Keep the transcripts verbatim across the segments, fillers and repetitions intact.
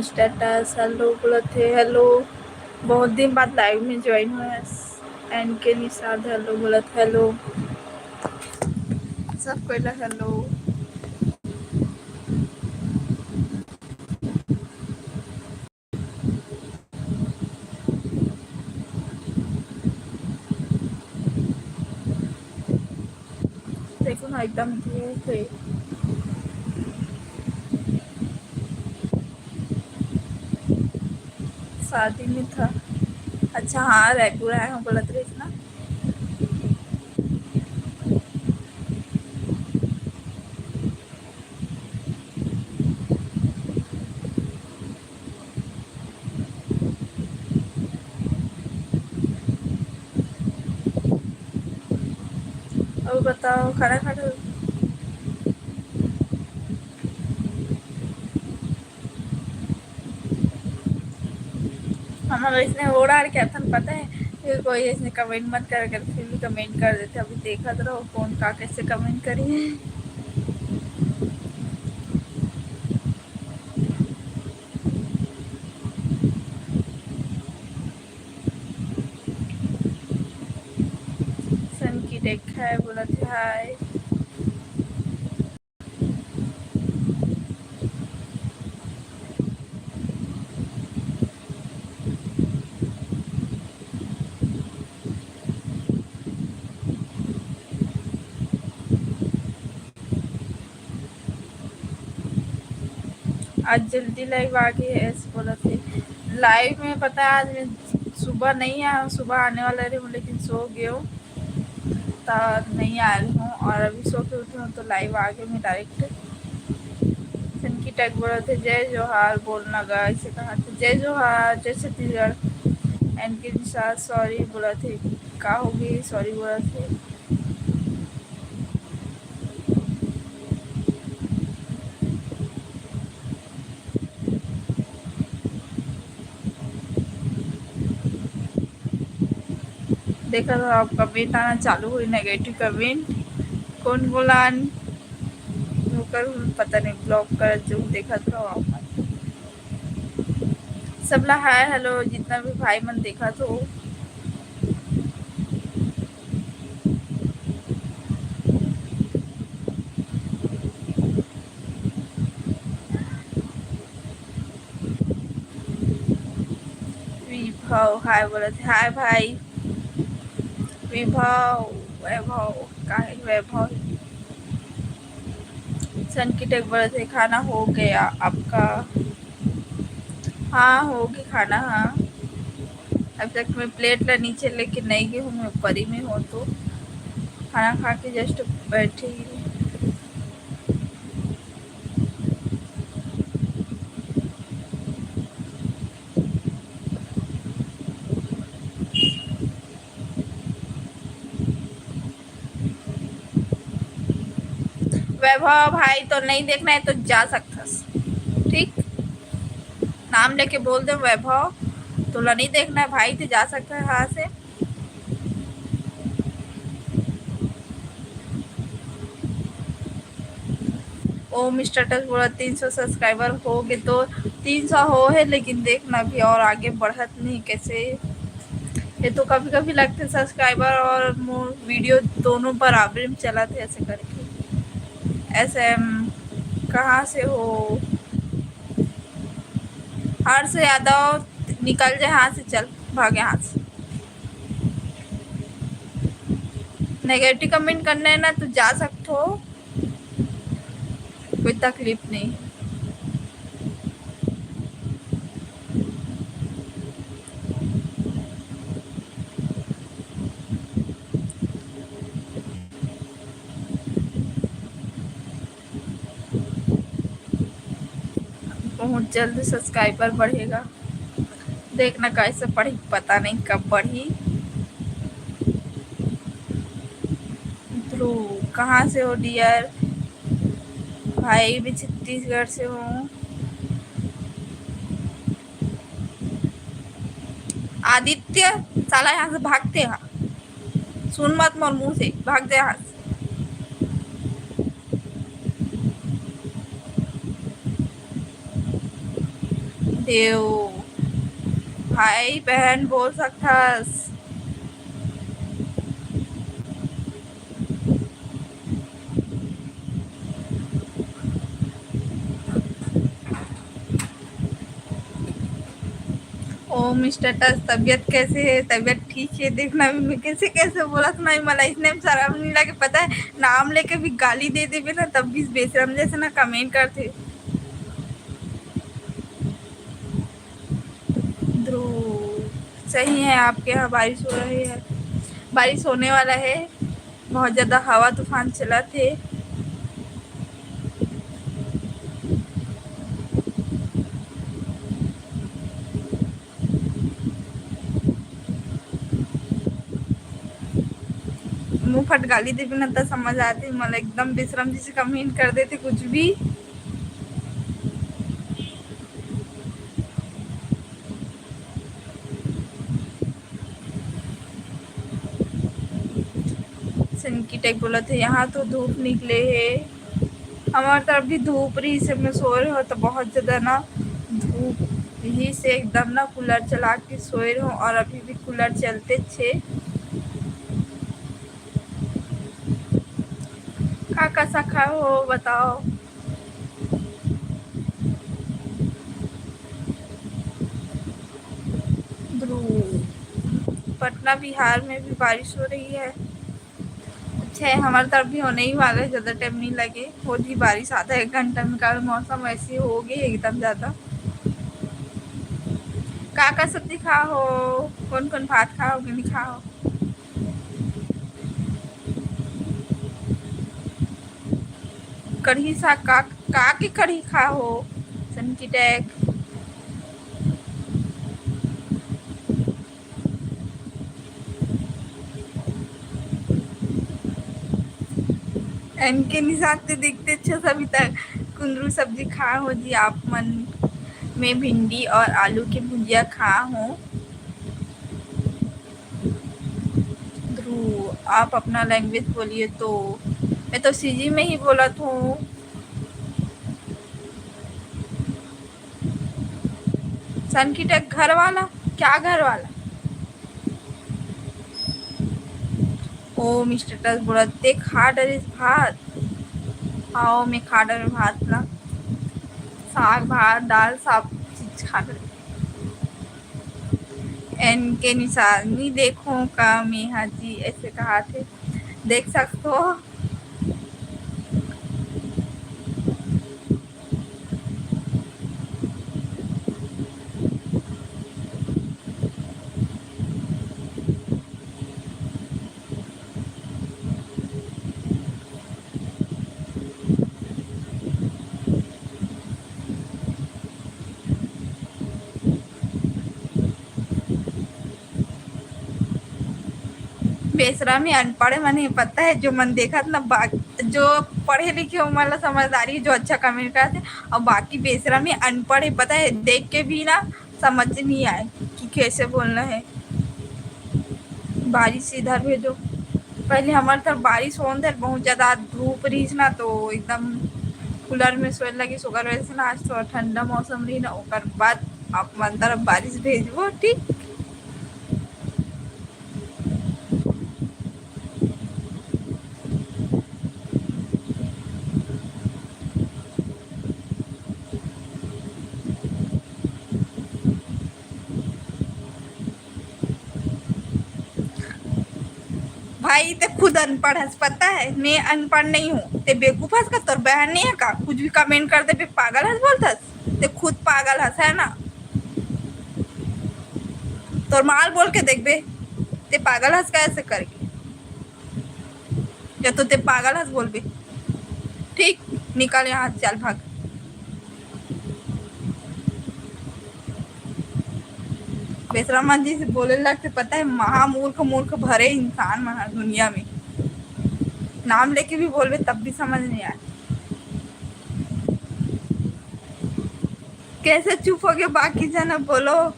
Status hello बोलत हे, hello. बहुत दिन बाद लाइव में ज्वाइन होय हस। एन के निषाद हेलो बोलत, हेलो। सब कोई ला हेलो। देखो ना, एकदम धूप हे। शादी में था। अच्छा, हाँ, रायपुर आए हो बोलत रहिस ना। अउ बताओ, खाना खा लो। हमर इसने ओड़ा के अथन पता है, फिर कोई इसने कमेंट मत कर, कर फिर भी कमेंट कर देते। अभी देखत रहो कौन का कैसे कमेंट करी है। सनकी टेक हाय बोलत हे, हाय। आज जल्दी लाइव आ गे हे, ऐसे बोलत हे। लाइव में पता है, आज मैं सुबह नहीं आया हूँ, सुबह आने वाला रही हूँ, लेकिन सो गए हूँ, तो नहीं आ रही हूँ। और अभी सो के उठी हूँ, तो लाइव आ गए मैं डायरेक्ट। सनकी टेक बोलत हे, जय जोहार बोलना गा, ऐसे कहा थे, जय जोहार, जय छत्तीसगढ़। एन के निषाद सॉरी बोलत हे, का हो गई, सॉरी बोलत हे। देखत रहो, अब कमेंट आना चालू हुई, नेगेटिव कमेंट। कौन बोला न-, ओकर पता नहीं, ब्लॉक कर जो देखत रहो आप। सबला हाय हेलो, जितना भी भाई मन देखत हो। विभव हाय बोलत हे, हाय भाई। विभव, वैभव, काहे वैभव? सनकी टेक बोलत हे, खाना हो गया आपका? हाँ, हो गया खाना, हाँ। अब तक मैं प्लेट ला नीचे लेके नहीं गई हूँ, मैं ऊपर ही में हूँ, तो खाना खा के जस्ट बैठी ही। वैभव भाई, तो नहीं देखना है तो जा सकथस, ठीक? नाम लेके बोल दे वैभव, तोला नहीं देखना है भाई, तो जा सकता है यहाँ से। ओम स्टेटस बोला तीन सौ सब्सक्राइबर हो गए, तो तीन सौ हो है, लेकिन देखना भी और आगे बढ़त नहीं कैसे। ये तो कभी कभी लगते सब्सक्राइबर और मोर वीडियो दोनों बराबर में चलत है ऐसे करके। एस एम कहाँ से हो? हर्ष यादव निकल जाए यहाँ से, चल भाग यहाँ से। नेगेटिव कमेंट करना है ना तो जा सकते हो, कोई तकलीफ नहीं। बहुत जल्द सब्सक्राइबर बढ़ेगा, देखना कैसे बढ़ी, पता नहीं कब बढ़ी। ध्रुव कहाँ से हो डियर? भाई भी छत्तीसगढ़ से हूँ। आदित्य साला यहाँ से भागते हैं, सुन मत मोर मुंह से, भाग जा यहाँ से। देव, भाई बहन बोल सकथस। ओम स्टेटस, तबीयत कैसे है? तबीयत ठीक है। देखना भी मैं कैसे कैसे बोलत हूँ ना, मला इसने शर्म नहीं लगे, पता है, नाम लेके भी गाली दे देबे ना, तब भी बेशरम जैसे ना कमेंट करथे। ध्रुव, सही है, आपके यहाँ बारिश हो रही है, बारिश होने वाला है, बहुत ज्यादा हवा तूफान चलत हे। मुंह फट गाली देबे ना त समझ आथे, मला एकदम बेशरम जैसे कमेंट कर देथे कुछ भी। सनकी टेक बोलत हे, यहाँ तो धूप निकले हे। हमार तरफ भी धूप रहिस हे, मैं सोए रहो तो बहुत ज्यादा ना धूप रहिस हे, एकदम ना कूलर चला के सोए रहो और अभी भी कूलर चलते छे। का का शाखा हो बताओ। ध्रुव, पटना बिहार में भी बारिश हो रही है। अच्छा है, हमारे तरफ भी होने ही वाला है, ज्यादा टाइम नहीं लगे, हो जी बारिश आधा एक घंटा में। काल मौसम ऐसे हो गई एकदम ज्यादा। का का सब्जी खा हो, कौन कौन भात खा हो कि नहीं खा हो? कढ़ी साग का, का के कढ़ी खा हो? सनकी टेक। एन के निशान ते देखते अच्छा सभी तक कुंदरू सब्जी खा हो जी आप मन। मैं भिंडी और आलू की भुजिया खा हूँ। ध्रुव, आप अपना लैंग्वेज बोलिए तो। मैं तो सीजी में ही बोलत हूँ। सनकी टेक घर वाला, क्या घर वाला? ओ, स्टेटस बोलत, ते खा डरिस भात। आओ, मैं खा डर भात ना, साग भात दाल सब चीज खा डर। एन के निशान नहीं देखो का मेहा जी ऐसे कहा थे, देख सकते हो। बेसरा में अनपढ़ मन हे, पता है, जो मन देखत ना, बा-, जो पढ़े लिखे हो, मन ला समझदारी, जो अच्छा कमेंट करत हे, और बाकी बेसरा में अनपढ़ हे, पता है, देख के भी ना समझ नहीं आए कि कैसे बोलना है। बारिश इधर भेजो। पहले हमारे तरफ बारिश होन थे, बहुत ज्यादा धूप रहीस ना, तो एकदम कूलर में सोए लगी, ओकर वजह से ना आज थोड़ा ठंडा मौसम रही ना, ओकर बाद आप मन तरफ बारिश भेजबो, ठीक। भाई, ते खुद अनपढ़ हस, पता है, मैं अनपढ़ नहीं हूँ। ते बेवकूफ हस का? तोर बहन नहीं है का? कुछ भी कमेंट कर दे, पागल हस बोलथस। ते खुद पागल हस, है ना? तोर माल बोल के देखबे, ते पागल हस का ऐसे करके? या तो ते पागल हस बोलबे। ठीक, निकल यहाँ, चल भाग। बेसरा मन जी से बोले लगते, पता है, महामूर्ख मूर्ख भरे इंसान मन ह दुनिया में। नाम लेके भी बोलबे तब भी समझ नहीं आए। कैसे चुप हो गए बाकी जना, बोलो।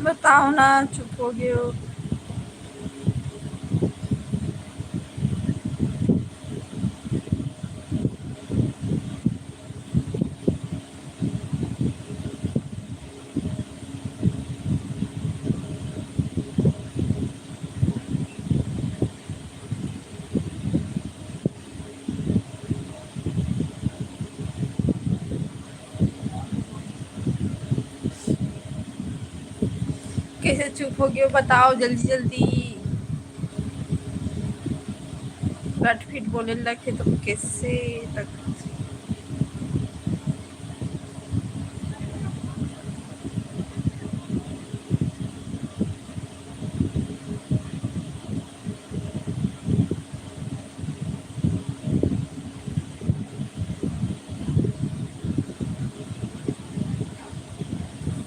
बताओ ना, चुप हो गए हो। कैसे चुप हो गए हो, बताओ जल्दी जल्दी। रटफिट बोले लगे तो कैसे तक।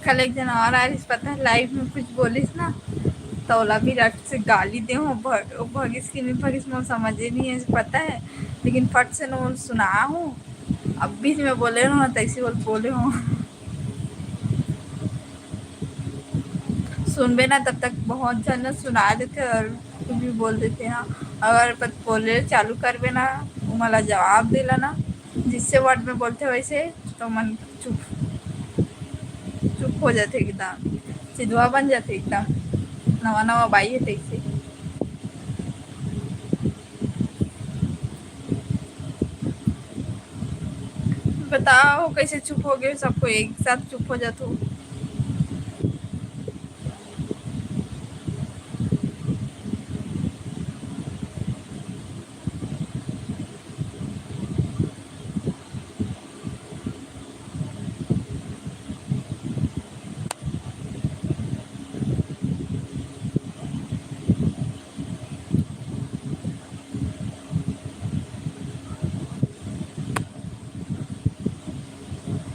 कल एक जन और आ रही, पता है, लाइव में कुछ बोलिस ना, तो ओला भी रट से गाली दे हूँ। भग-, वो भगिस की नहीं भगिस, मैं समझे नहीं है, पता है, लेकिन फट से ना सुना हूँ। अब बीच में बोले हूँ, तैसे बोल, बोले हूँ। सुनबे ना, तब तक बहुत जन ना सुना देथे और कुछ भी बोल देथे ना। अगर पत-, बोले चालू करबे ना, ओमन ला जवाब देला ना, जिससे वर्ड में बोलथे वैसे, तो मन चुप, चुप हो जाथे एकदम, चिदवा बन जाथे एकदम। नवा नवा बाई है तैसे। बताओ कैसे चुप हो गए, सबको एक साथ चुप हो जाथो।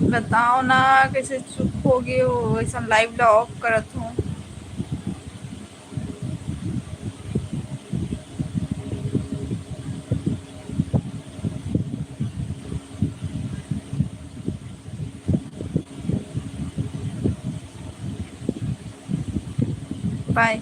बताओ ना, कैसे चुप हो गए हो? ऐसा लाइव ला ऑफ करत हूँ। बाय।